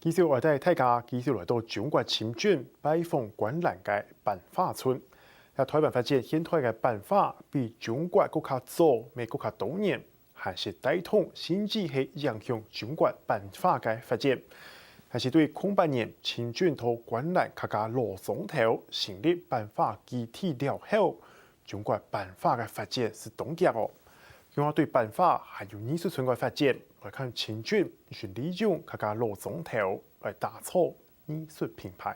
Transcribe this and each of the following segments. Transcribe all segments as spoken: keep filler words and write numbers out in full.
繼續愛帶大家繼續來到中國深圳拜訪觀瀾个班花村。這臺灣發展現代个班花比中國更加早，乜更加多年，還係帶動甚至係影響中國班花个發展。但係對空八年，深圳同觀瀾客家老庄頭成立班花基地了後， 中國班花个發展係當遽哦。仰般對班花還有藝術村个發展，來看深圳就利用客家老庄頭來打造藝術品牌。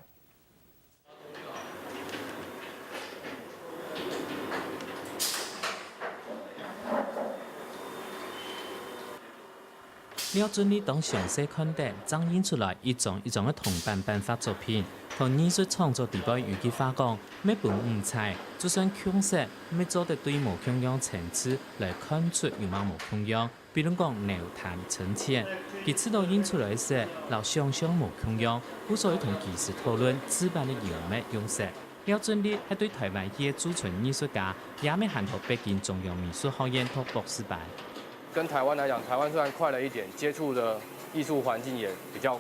廖俊立當詳細看得，正印出來一張一張个銅版班花作品，同藝術創作底背有句話講，乜分毋著，就算共色，乜做得對無共樣層次來看出有麼無共樣。比論講濃淡深淺，佢試著印出來時，摎想像無共樣，故所愛同技師討論製版个油墨用色。 廖俊立係對臺灣个駐村藝術家，也乜還讀北京中央美術學院讀博士班。跟台灣來講，台灣雖然快了一點，接觸的藝術環境也比較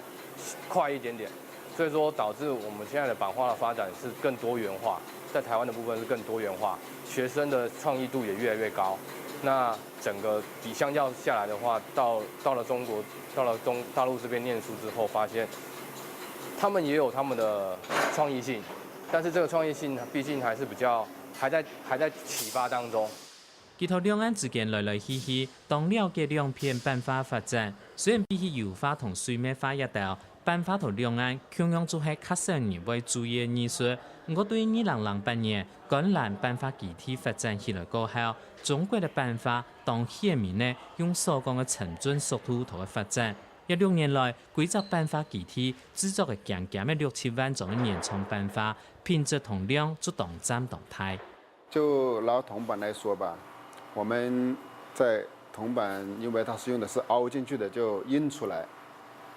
快一點點，所以說導致我們現在的版畫的發展是更多元化，在台灣的部分是更多元化，學生的創意度也越來越高。那整個比相較下來的話，到到了中國，到了中大陸這邊念書之後，發現他們也有他們的創意性，但是這個創意性畢竟還是比較還在還在啟發當中。 佢同兩岸之間來來去去，當了解兩片版畫發展。雖然比起油畫同水墨畫這兜，版畫同兩岸共樣就係較少人會注意个藝術，毋過對二零零八年觀瀾版畫基地發展起來過後，中國个版畫當顯明个用所講个沉圳速度同佢發展。這六年來，規隻版畫基地製作个驚驚个六七萬張个原創版畫，品質同量就當佔當大。 就拿銅版來說吧，我們在銅版，因為它是用的是凹進去的，就印出來，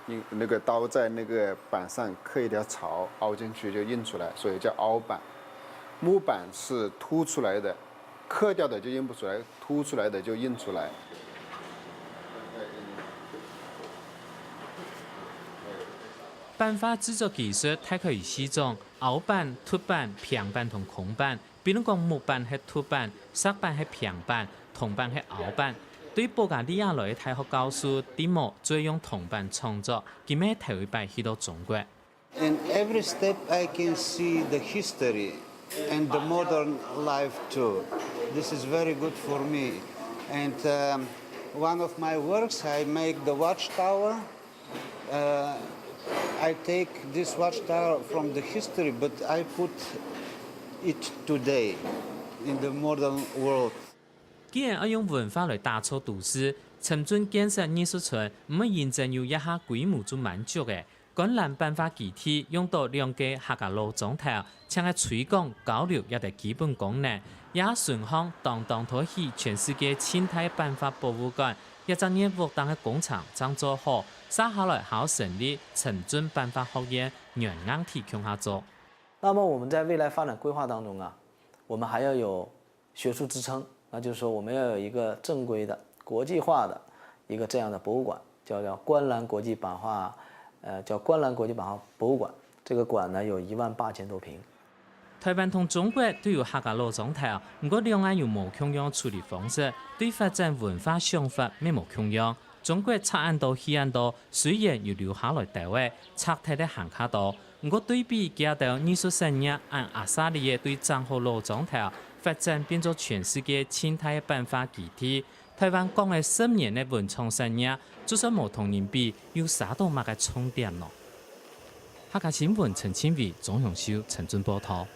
印，那個刀在那個版上刻一條槽，凹進去就印出來，所以叫凹版。木版是凸出來的，刻掉的就印不出來，凸出來的就印出來。 版畫製作技術大概有四種：凹版、凸版、平版同空版。比論講木版係凸版，石版係平版，銅版係凹版。對保加利亞來个大學教授Timo就用銅版創作，佢乜係頭一擺去到中國。 In every step, I can see the history and the modern life too. This is very good for me. And um, one of my works, I make the watchtower. Uh, I take this watchtower from the history, but I put it today in the modern world. 既然愛用文化來打造都市，深圳建設藝術村毋會因為有這下規模就滿足个。觀瀾版畫基地用到兩個客家老庄頭，正係推廣交流這兜基本功能。這下順紲當當討起全世界盡大版畫博物館，這隻月屋頂个工程正做好，續下來還愛成立深圳版畫學院軟硬體共下做。那麼我們在未來發展規劃當中啊，我們還要有 學術支撐，那就是說我們要有一個正規的、國際化的一個這樣的博物館，叫叫觀瀾國際版畫，呃，叫觀瀾國際版畫博物館。這個館呢有一萬八千多坪。台灣同中國都有客家老庄頭，毋過兩岸有無共樣處理方式，對發展文化想法乜無共樣。中國拆恁多起恁多，雖然有留下來兜仔，拆忒个還較多。 毋過對比佢兜藝術產業恁阿莎力个對整好老庄頭，發展變做全世界盡大个版畫基地，台灣講个十年个文創產業，就算無同人比，又差到麼个重點呢？客家新聞陳清偉、鍾永修、陳俊報導。